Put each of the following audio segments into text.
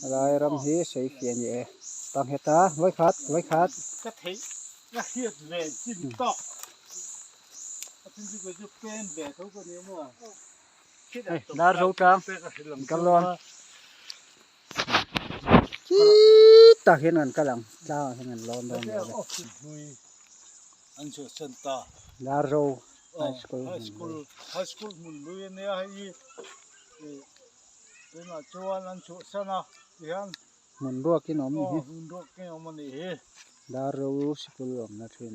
Helai ram hi seifiah a ni e. Pangheta vawikhat vawikhat. Ka theih ka hriat ve chin tawk a chin chu kei chu pen ve tho ka ni maw. Hei dar zo tlang kal dawn khitah hian kan kal ang tlangah hian kan lawn dawn ni awm e. An chhuahsan ta. Dar zo high school. High school high school hmun lui a nia hei tunah chuan an chhuahsan a tihian Hmun ruakin awm ni hi. Hmun ruakin awm a nih hi. Dar ro sikul awmna thin.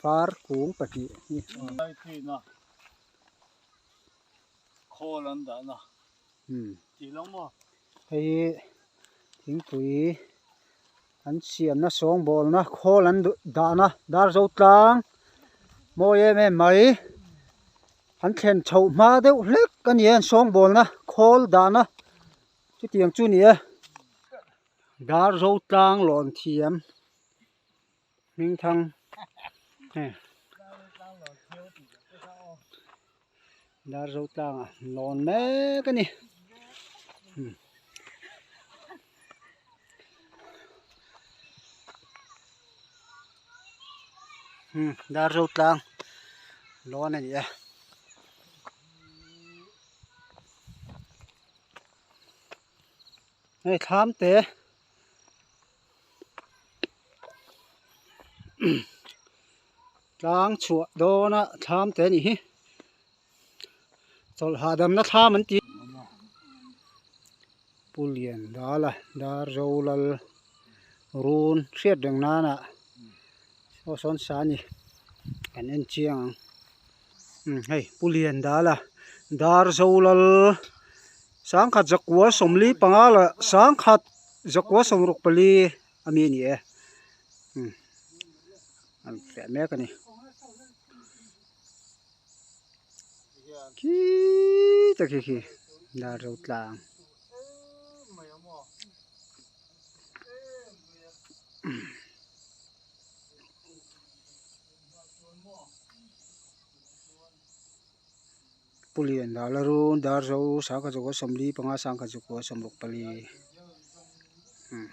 Far kung pahnih hi. Lai thin a khawl an dahna tih lo maw? Hei hi thingpui an siamna sawngbawlna khawl an dahna dar zo tlang mawi em em mai. An thlen chhoh hma deuh hlek a ni a an sawngbawlna khawl dahna. Chutiang chu ni e, Darzo tlang lawn thiam hmingthang hei Darzo tlangah lawn mek a ni. Darzo tlang lawn a ni e. Hei thlam te tlang chhuah dawn a thlam te a nih hi chawlh hahdamna thlam an ti Pu Liandala Darzo Lal run hriat reng nana saw sawn sa a ni kan en chiang ang. Hei Pu Liandala Darzo Lal sangkhat zakua sawmli panga leh sangkhat zakua sawmruk pali a mi a ni e an fiah mek a ni khii tak hi khi Darzo tlang. Pu Liandala run Darzo sangkhat zakua sawmli panga sangkhat zakua sawmruk pali umm.